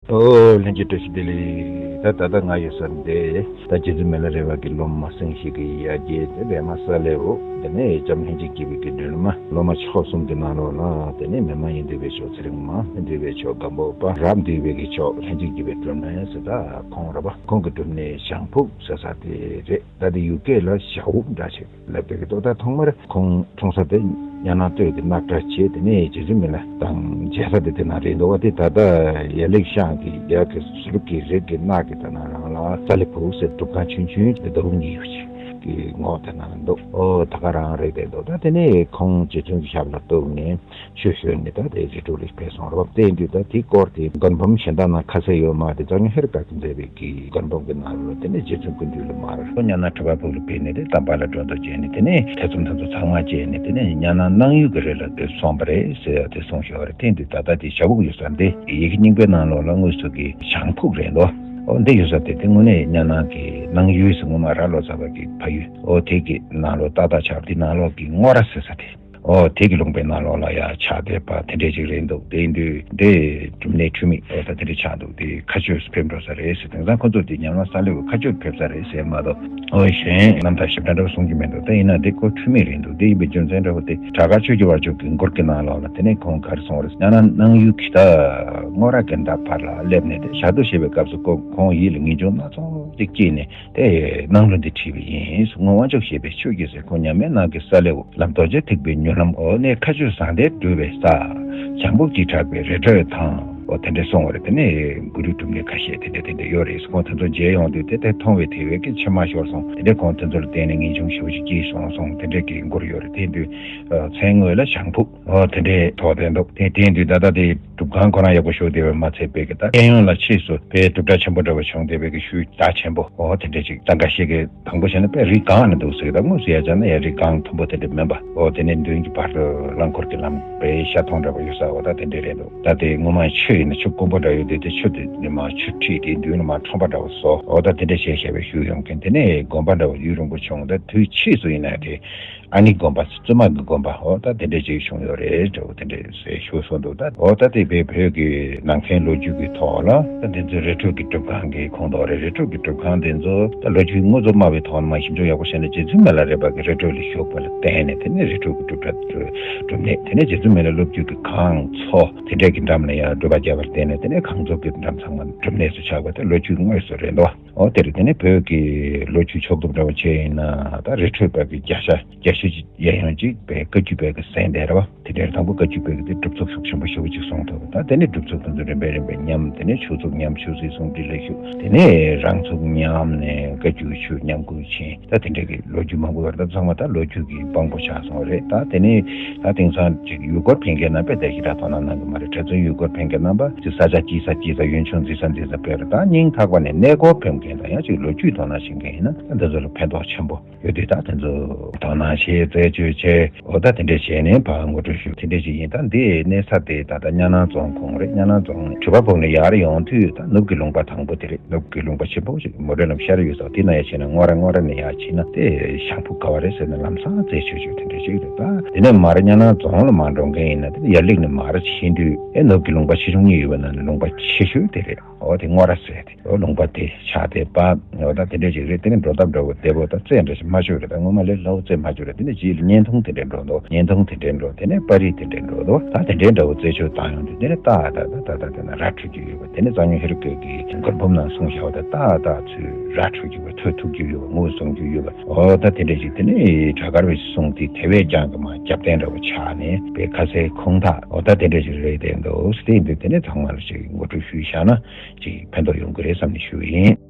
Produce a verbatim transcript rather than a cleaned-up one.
ཨོ། ལྷན་རྒྱས་བཀྲ་ཤིས་བདེ་ལེགས། ད་ད་ལྟ་ང་ཡོད་ས་འདི་ད་རྗེ་བཙུན་མི་ལ་རས་པ་གི་སློབ་མ་སེང་ཤེས་ཀྱི་ཡ་གྱལ་དེ་པདྨ་གསལ་ལེ་བོ། དེ་ནས་ལྕམ་ལྷན་ཅིག་སྐྱིད་པའི་གི་སྒྲོལ་མ། སློབ་མ་ཆོས་གསུམ་གྱི་ནང་ལོགས་ལ་དེ་ནས་མི་མ་ཡིན་འདུས་པའི་མཆོག་ཚེ་རིང་མ། མི་འདུས་པའི་མཆོག་སྒམ་པོ་པ། རབ་འདུས་པའི་གི་མཆོག་ལྷན་ཅིག་སྐྱིད་པའི་སྒྲོལ་མ་ཟེར། ད་ཁོང་རེད་པ། ཁོང་གི་སྒྲུབ་གནས་ཞང་ཕུག་ཟེར་ས་དེ་རེད། ད་དེ་ཡུལ་སྐད་ལ་ཞའོ་འདྲ་ཞིག་ལབ་པའི་གི་ཏོ། ད་ཐོག་མར་ཁོང་འཁྲུངས་ས་དེ་གཉའ་ནང་སྟོད་ཀྱི་སྣག་ཁྲ་བྱས། དེ་ནས་རྗེ་བཙུན་མི་ལ་དང་མཇལ་ས་དེ་དེ་ན་རེད་འདུག་པ། དེ་ད་ལྟ་ཡ་ལེགས་ཤང་གི་ཡ་གི་ཟུར་གྱི་རི་གི་སྣག་གི་དེ་ན་རང་ལ་གསལ་ལེ་ཕུག་ཟེར་སྒྲུབ་ཁང་ཆུང་ཆུང་དེ་ཟླ་བ་གཉིས་ཡོད་ཅིག་གི་ངོགས་དེ་ན་འདུག། ཨོ། ད་ག་རང་རེད་དེ་འདུག། ད་དེ་ནས་ཁོང་རྗེ་བཙུན་གྱི་ཞབས་ལ་གཏུགས་ནས། ཆོས་ཞུས་ནས་ད་དེ་རི་ཁྲོད་ལ་ཕེབས་སོང་རེད་པ། དེ་ཡིན་དུས་ད་དེའི་སྐོར་དེ་མགུར་འབུམ་གཞན་དག་ནང་ཁ་གསལ་ཡོད་མ་རེད། གཙང་སྨྱོན་ཧེ་རུ་ཀ་གིས་མཛད་པའི་གི་མགུར་འབུམ་གྱི་ནང་ལ་དེ་ནས་རྗེ་བཙུན་ཀུན་འདུས་ལ་མར་གཉའ་ནང་གྲུ་པ་ཕུག་ལ་ཕེབས་ནས། དེ་དམ་པ་ལ་སྒྲོ་འདོགས་བཅད་ནས། དེ་ནས་ཐེ་ཚོམ་དེ་ཚོ་ཚང་མ་བཅད་ནས། དེ་ནས་གཉའ་ནང་གནང་ཡུལ་གྱི་རི་ལ་དེ་སོང་པ་རེད་ཟེར་ཡ་དེ་གསུངས་བཞག་པ་རེད། དེ་ཡིན་དུས་ད་ལྟ་དེ་ཞྭ་ཕུག་ཡོད་ས་འདི་ཡི་གེ་རྙིང་པའི་ནང་ལོགས་ལ་དངོས་སུ་གི་ཞང་ཕུག་རེད་འདུག། ཨོ། འདི་ཡོད་ས་དེ་དེ་དངོས་གནས་གཉའ་ནང་གི་གནང་ཡུལ་ཟེར། སྔོན་མ་རྭ་ལོ་ཙཱ་བ་གི་ཕ་ཡུལ། ཨོ། དེ་གི་ནང་ལོགས་ཏག་ཏག་ཆགས་པ། དེ་ནང་ལོགས་གི་སྔོ་ར་ཟེར་ས་དེ། ཨོ། དེ་གི་ལུང་པའི་ནང་ལོགས་ལ་ཡ་ཆགས་བསྡད་པ་དེ་འདྲས་ཅིག་རེད་འདུག། དེ་ཡིན་དུས་དེ་སྒྲུབ་གནས་འཁྲུལ་མེད། ཨོ། ད་དེ་འདྲས་ཆགས་འདུག། དེ་མཁའ་སྤྱོད་སུ་ཕེབས་འགྲོ་ས་རེད་ཟེར། དེང་སང་ཁོ་ཚོ་དེ་ཉམས་ལེན་ས་ལེ་བོ་མཁའ་སྤྱོད་ཕེབས་ས་རེད་ཟེར་མ་གཏོགས། ཨོ། གཞན་རྣམ་ཐར་ཞིབ་ཕྲ་འདྲ་བོ་གསུང་རྒྱུ་མི་འདུག། དེ་ཡིན་ན་དེ་ཁོ་འཁྲུལ་མེད་རེད་འདུག། དེ་ཡིན་པའི་རྒྱུ་མཚན་འདྲ་བོ་དེ་བྲག་དཀར་ཆོས་ཀྱི་བར་ཕྱོགས་ཀྱི་མགུར་གྱི་ནང་ལོགས་ལ་དེ་ནས་ཁོང་ག་རེ་གསུངས་རེད། གཉའ་ནང་གནང་ཡུལ་གྱི་ད་སྔོ་ར་གི་འདབས་བར་ལ་སླེབས་ནས། དེ་ཞག་སྡོད་བྱེད་པའི་སྐབས་སུ་ཁོ་ཁོང་ཡིད་ལ་ངེས་འབྱུང་སྣ་ཚོགས་ཅིག་སྐྱེས་ནས། དེ་གནང་ལུགས་འདི་བྲིས་པ་ཡིན། སྔོན་དབང་ཕྱུག་ཞེས་པའི་ཆོས་ཀྱི་སྲས་ཁོང་མཉམ་མེད་ནང་གི་ས་ལེའུ་ལམ་རྡོ་རྗེ་ཐེག་པའི་མྱུར་ལམ། འོ་ནས་མཁའ་སྤྱོད་བཟང་ལྡན་འགྲུབ་པའི་ས། ཞང་ཕུག་ཅེས་གྲགས་པའི་རི་ཁྲོད་དང་། འོ་དེ་འདྲས་གསུངས་པ་རེད། དེ་ནས་གུ་རུའི་སྒྲུབ་གནས་ཁ་ཤས་དེ་འདྲས་དེ་འདྲས་ཡོད་རེད། ཁོང་དེ་ཚོ་མཇལ་ཡོང་དུས་དེ་དེ་མཐོང་བས་དེ་བས་ཀྱི་མཆི་མ་ཤོར་སོང་། དེ་འདྲས་ཁོང་དེ་ཚོ་ལ་བརྟེན་ནས་ངེས་འབྱུང་ཞེ་པོ་ཞིག་སྐྱེས་སོང་གསུངས། དེ་འདྲས་ཀྱི་མགུར་ཡོད་རེད། དེ་དུས་མཚན་དངོས་ལ་ཞང་ཕུག། འོ་དེ་འདྲའི་ཐོག་དེ་འདུག། དེ་དེ་དུས་ད་ལྟ་དེ་སྒྲུབ་ཁང་ཁོ་རང་ཡག་པོ་ཞིག་བསྡད་པ་མ་ཚད་པའི་གི་ད་གཡས་གཡོན་ལ་ཕྱིས་སུ་དཔེ་གྲུབ་འདྲ་ཆེན་པོ་འདྲ་བ་བྱུང་བསྡད་པའི་གི་ཤུལ་རྟགས་ཆེན་པོ། འོ་དེ་འདྲ་ཅིག་ད་འགའ་ཤས་ཀྱིས་དང་པོ་བྱས་ན་དཔེ་རི་སྒང་ནས་འདུག་ཟེར་གི། ད་དངོས་སུ་ཡ་བྱས་ན་ཡ་རི་སྒང་མཐོན་པོ་དེ་འདྲ་མིན་པ། འོ་དེ་ནས་མདུན་གྱི་བར་དུ་རླངས་འཁོར་གྱི་ལམ་དཔེ་ཤ་མཐོང་འདྲ་བ་ཡོད་ས། འོ་ད་དེ་འདྲ་རེད་འདུག། ད་དེ་སྔོན་མ་ཆུ་ཡིན་ན་ཆུ་དཀོན་པོ་འདྲ་ཡོད་དུས་དེ་ཆུ་དེ་ནས་མར་ཆུ་ཁྲིད་དེ་མདུན་ལ་མར་ཁྲོམ་པ་འདྲ་བ་བཟོ། འོ་ད་དེ་འདྲ་བྱས་བྱས་པའི་ཤུལ་ཡོང་མཁན། དེ་ནས་དགོན་པ་འདྲ་བ་ཡུན་རིང་པོ་བྱུང་། ད་དུས་ཕྱིས་སུ་ཡིན་ན་དེ། ཨ་ནི་དགོན་པ་བཙུན་མ་གི་དགོན་པ། འོ་ད་དེ་འདྲས་ཅིག་བྱུང་ཡོད་རེད་འདྲ་བོ་དེ་འདྲས་ཞུ་སོང་འདུག། ད་འོ་ད་དེ་བས་བོད་ཀྱི་ནང་བསྟན་ལོ་རྒྱུས་ཀྱི་ཐོག་ལ་ད་འདི་ཚོ་རི་ཁྲོད་ཀྱི་སྒྲུབ་ཁང་གི་ཁོངས་གཏོགས་རེད། རི་ཁྲོད་ཀྱི་སྒྲུབ་ཁང་དེ་ཚོ་ད་ལོ་རྒྱུས་དངོས་གཙོ་སྨྲ་བའི་ཐོག་ནས་མར་ཞིབ་འཇུག་ཡག་པོ་བྱས་ན་རྗེ་བཙུན་མི་ལ་རས་པ་གིས་རི་ཁྲོད་ལ་བཞུགས་པ་ལ་བརྟེན་ནས་དེ་ནས་རི་ཁྲོད་ཀྱི་སྒྲུབ་གྲྭ་གྲུབ་གནས། དེ་ནས་རྗེ་བཙུན་མི་ལ་སློབ་བརྒྱུད་ཀྱི་གང་ཚོ་དེ་འདྲས་ཀྱི་འགྲམ་ལ་ཡང་སྒྲུབ་པ་བརྒྱབ་པར་བརྟེན་ནས་དེ་ནས་གང་ཚོ་གི་འགྲམ་ཚང་མ་གྲུབ་གནས་སུ་ཆགས་པ་དེ་ལོ་རྒྱུས་དངོས་སུ་རེད་འདུག། འོ་དེ་རེད། དེ་ནས་བོད་ཀྱི་ལོ་རྒྱུས་ཕྱོགས་བསྡོམས་འདྲ་བོ་བྱས་ཡིན་ན་ད་རི་ཁྲོད་པ་གི་རྒྱ་ཤ་རྒྱ་ཤོད་ཅིག་གཡས་གཡོན་ཅིག་པའི་བཀའ་བརྒྱུད་པའི་གི་ཟན་དེ་རེད་བ། དེ་འདྲའི་དང་པོ་བཀའ་བརྒྱུད་པའི་གི་དེ་གྲུབ་ཚུལ་ཤུགས་ཆེན་པོ་ཞེ་པོ་ཅིག་གསུངས་ཐུབ། ད་དེ་ནས་གྲུབ་ཚུལ་དེ་ཚོ་རིམ་པས་རིམ་པས་ཉམས། དེ་ནས་ཆོས་ཚུགས་ཉམས། ཆོས་སྲིད་ཟུང་འབྲེལ་ལ་ཞུགས། དེ་ནས་རང་ཚུགས་ཉམས་ནས་བཀའ་བརྒྱུད་ཆོས་ཉམས་དགོས་ཕྱིན། ད་དེ་འདྲའི་གི་ལོ་རྒྱུས་མང་པོ་ཡོད་རེད། ད་ཚང་མ་ད་ལོ་རྒྱུས་ཀྱི་དཔང་པོ་ཆགས་སོང་བ་རེད། ད་དེ་ནས་ད་དེང་སང་ཅིག་ཡུལ་སྐོར་ཕེབས་མཁན་རྣམ་པས་དེ་ཞེ་དྲག་དོ་སྣང་གནང་གི་མ་རེད། གྲྭ་བཙུན་ཡུལ་སྐོར་ཕེབས་མཁན་རྣམ་པ་ཅིག་ས་ཆ་སྐྱིད་ས་སྐྱིད་ས་ཡུལ་ལྗོངས་མཛེས་ས་མཛེས་ས་ཕེབས་རེད། ད་སྙིང་ཐག་པ་ནས་གནས་སྐོར་ཕེབས་མཁན་དང་ཡང་ཅིག་ལོ་རྒྱུས་དོ་སྣང་བྱེད་མཁན་ཡིན་ན་ད་འདི་ཚོ་ལ་ཕན་ཐོགས་ཆེན་པོ་ཡོད་དུས་ད་དེ་ཚོ་དོ་སྣང་བྱས། རྩད་གཅོད་བྱས། འོ་ད་དེ་འདྲས་བྱས་ནས་ཕར་ངོ་སྤྲོད་ཞུ། དེ་འདྲས་ཞིག་ཡིན། ད་འདི་གནས་ས་དེ་ད་ལྟ་གཉའ་ནང་རྫོང་ཁོངས་རེད། གཉའ་ནང་རྫོང་ནས་གྲུ་པ་ཕུག་ནས་ཡར་ཡོང་དུས་ད་ནུབ་ཀྱི་ལུང་པ་དང་པོ་དེ་རེད། ནུབ་ཀྱི་ལུང་པ་ཆེན་པོ་ཞིག་མོ་ཊ་ལམ་ཤར་ཡོད་ས། དེ་ན་ཡར་ཕྱིན་ན་སྔོ་ར། སྔོ་ར་ནས་ཡར་ཕྱིན་ན་དེ་ཞང་ཕུག་ག་བ་རེད་ཟེར་ན་ལམ་སང་རྩད་གཅོད་ཞུ་དེ་འདྲས་ཞིག་རེད། ད་དེ་ནས་མར་གཉའ་ནང་རྫོང་ལ་མར་འགྲོ་མཁན་ཡིན་ན་དེ་ཡར་ལེགས་ནས་མར་ཕྱིན་དུས་ཨེ་ནུབ་ཀྱི་ལུང་པ་ཆེ་ཆུང་གཉིས་ཡོད་པའི་ནང་ནས་ལུང་པ་ཆེ་ཤོས་དེ་རེད། འོ་དེ་སྔོ་ར་ཟེར་དེ། འོ་ལུང་པ་དེ་ཆགས་བསྡད་པ། འོ་ད་དེ་འདྲས་ཅིག་རེད། དེ་ནས་འགྲོ་སྟངས་འདྲ་བོ་བདེ་པོ་ད་རྩེ་འདྲ་ཞིག་མ་བྱུང་རེད། ད་སྔོན་མ་ལས་སླ་བོ་རྩེ་མ་བྱུང་རེད། དེ་ནས་རྗེས་ལ་བརྙན་ཐུང་དེ་འདྲས་འགྲོ་འདུག། བརྙན་ཐུང་དེ་འདྲས་འགྲོ། དེ་ནས་པར་རིས་དེ་འདྲས་འགྲོ་འདུག། ད་དེ་འདྲས་འདྲ་བོ་རྩད་ཆོད་བཏང་ཡོང་དུས་དེ་ནས་ཏག་ཏག་ཏག་ཏག་དེ་ན་ར་འཕྲོད་ཀྱི་ཡོད་པ། དེ་ནས་གཙང་སྨྱོན་ཧེ་རུ་ཀ་གི་མགུར་འབུམ་ནང་གསུངས་བཞག་པ་དང་ཏག་ཏག་ཚུར་ར་འཕྲོད་ཀྱི་ཡོད་པ། ཐོས་ཐུབ་ཀྱི་ཡོད་པ། ངོས་བཟུང་རྒྱུ་ཡོད་པ། འོ་ད་དེ་འདྲས་ཅིག། དེ་ནས་བྲག་དཀར་བའི་གསུང་དེ་དེ་བས་ཀྱང་གི་མ་རྒྱབ་རྟེན་འདྲ་བོ་ཆགས་ནས་དཔེ་ཁ་གསལ་ཁུངས་དག། འོ་ད་དེ་འདྲས་ཅིག་རེད་བསྡད་འདུག། དེ་ཡིན་དུས་དེ་ནས་ཚང་མ་ལ་ཅིག་ངོ་སྤྲོད་ཞུས་བཞག་ན་ཅིག་ཕན་ཐོགས་ཡོང་གི་རེད་བསམ་ནས་ཞུས་ཡིན།